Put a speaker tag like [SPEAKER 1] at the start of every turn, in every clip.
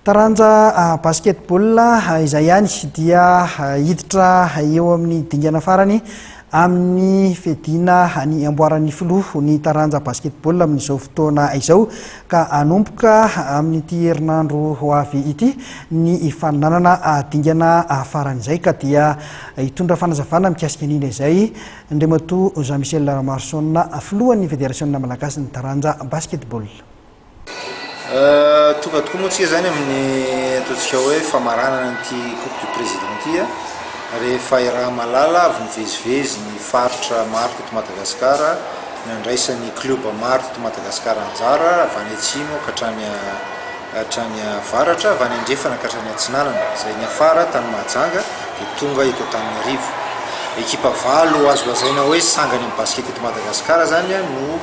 [SPEAKER 1] Taranja basketball izay ihany dia hiditra eo amin'ny dingana farany amin'ny fiadiana ny amboaran'ny filoha ny taranja basketball amin'izao fotoana izao ka hanomboka amin'ity herinandro ho avy ity ny faninanana dingana farany izay ka dia hitondra fanazavana mikasika an'iny izay Andriamatoa Jean Michel Ramaroson filohan'ny federasiona malagasy ny taranja basketball.
[SPEAKER 2] Tonga tokoa moa tsika zany amin'ny ataontsika hoe famaranana an'ity coupe du président ity a. Rehefa iaraha-mahalala avy nivezivezy ny faritra maro teto Madagasikara, nandraisan'ny club maro teto Madagasikara anjara, avy any atsimo ka hatrany hatrany avaratra, avy any andrefana ka hatrany atsinanana, izay niafara tany Mahajanga dia tonga eto Antananarivo. Ekipa valo azo lazaina hoe sangany amin'ny basket eto Madagasikara zany no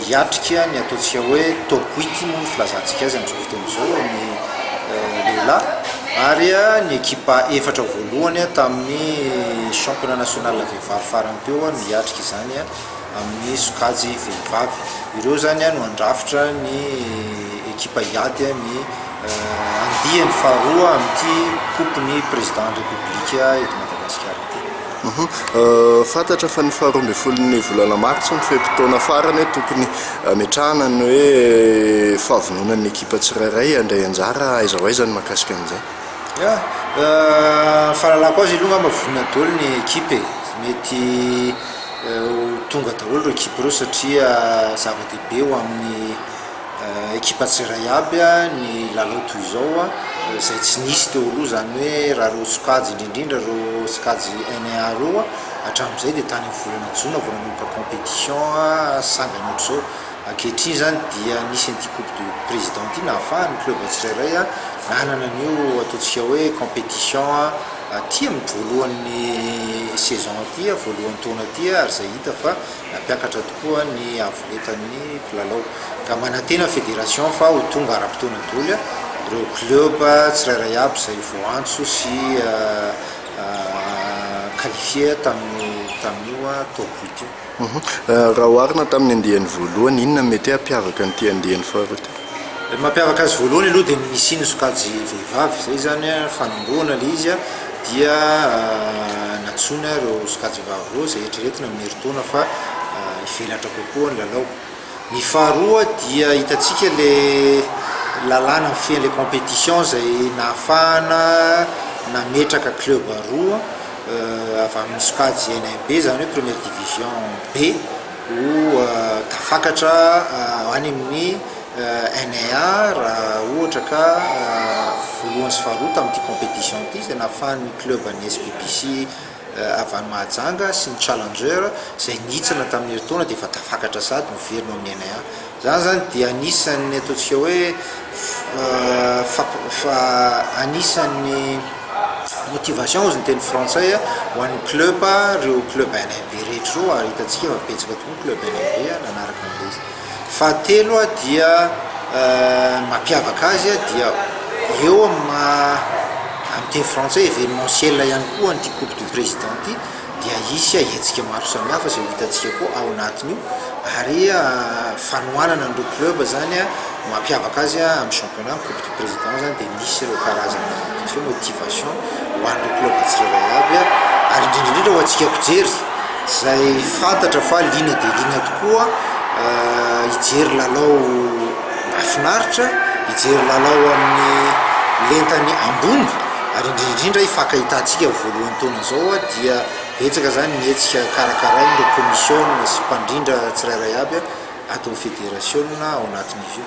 [SPEAKER 2] hiatrika ny ataontsika hoe top huit moa ny filazantsika azy amin'izao fotoana izao amin'ny lehilahy ary ny ekipa efatra voalohany tamin'ny championnat national vehivavy farany teo no hiatrika izany amin'ny sokajy vehivavy. Ireo izany no handrafitra ny ekipa hiady ny andiany faharoa amin'ity coupe ny président ny république eto Madagasikara ity.
[SPEAKER 3] Fantatra fa ny faharoa ambin'ny folon'ny volana martsa no fe-potoana farany hoe tokony hametrahana ny hoe fahavononan'ny ekipa tsirairay handray anjara. Aiza ho aiza ny mahakasika an'izay?
[SPEAKER 2] Ya, ny fahalalako azy aloha angamba vonona daholo ny ekipa e. Mety ho tonga daholo ireo ekipa ireo satria zava-dehibe ho amin'ny Ekipa tsirairay aby ny lalao toy izao izay tsy nisy teo aloha, izany hoe raha ireo sokajy indrindra indrindra ireo sokajy NA ireo hatramin'izay dia tany amin'ny volana jona vao nanomboka compétition sangany ohatr'izao. Ankehitriny izany dia nisy an'ity coupe du président ity nahafahan'ny club tsirairay nanana an'io ataontsika hoe compétition aty amin'ny voalohan'ny saison aty, voalohan'ny taona aty ary izay hita fa Nampiakatra tokoa ny havoletan'ny mpilalao. Ka manantena Fédération fa ho tonga ara-potoana daholo ireo club tsirairay aby izay voaantso sy qualifié tamin'io top huit io.
[SPEAKER 3] Raha oharina tamin'ny andiany voalohany, inona no mety hoe hampiavaka an'ity andiany faharoa ity?
[SPEAKER 2] Ny mampiavaka azy voalohany aloha dia ny nisian'ny sokajy vehivavy. Izay izany fanombohana ilay izy dia nantsoina ireo sokajy vehivavy ireo izay eritreretina amin'ny herintaona fa hivelatra kokoa ny lalao. Ny faharoa dia hitantsika ilay lalàna mifehy an'ilay compétition izay nahafahana nametraka club roa avy amin'ny sokajy N1B izany hoe première division B. ho tafakatra any amin'ny NA raha ohatra ka voalohany sy faharoa tamin'ity compétition ity izay nahafahan'ny club an'ny SPPC avy any Mahajanga sy ny Challenger izay nihitsana tamin'ny herintaona dia efa tafakatra sahady miverina ao amin'ny NA. Izany izany dia anisan'ny ataontsika hoe fa anisan'ny motivation hozy ny teny frantsay ho an'ny club ireo club NB rehetra ireo ary hitantsika fa betsaka tokoa ny club NB nanaraka an'ilay izy. Fahatelo dia mampiavaka azy dia eo amin'ny maha amin'ny teny frantsay événementiel ihany koa an'ity coupe du président ity dia hisy hetsika maro samihafa izay ho hitantsika koa ao anatin'io ary fanohanana an'ireo club izany mampiavaka azy amin'ny championnat, ny coupe du président izany dia misy ireo karazana ataontsika hoe motivation ho an'ireo club tsirairay avy ary indrindra indrindra ho antsika mpijery izay fantatra fa liana dia liana tokoa hijery lalao mahafinaritra, hijery lalao amin'ny lentany ambony ary indrindra indrindra hifankahitantsika voalohan'ny taona izao dia betsaka izany ny hetsika karakarain'ireo komisiona sy mpandrindra tsirairay avy ato amin'ny federasiona ao anatin'izy io.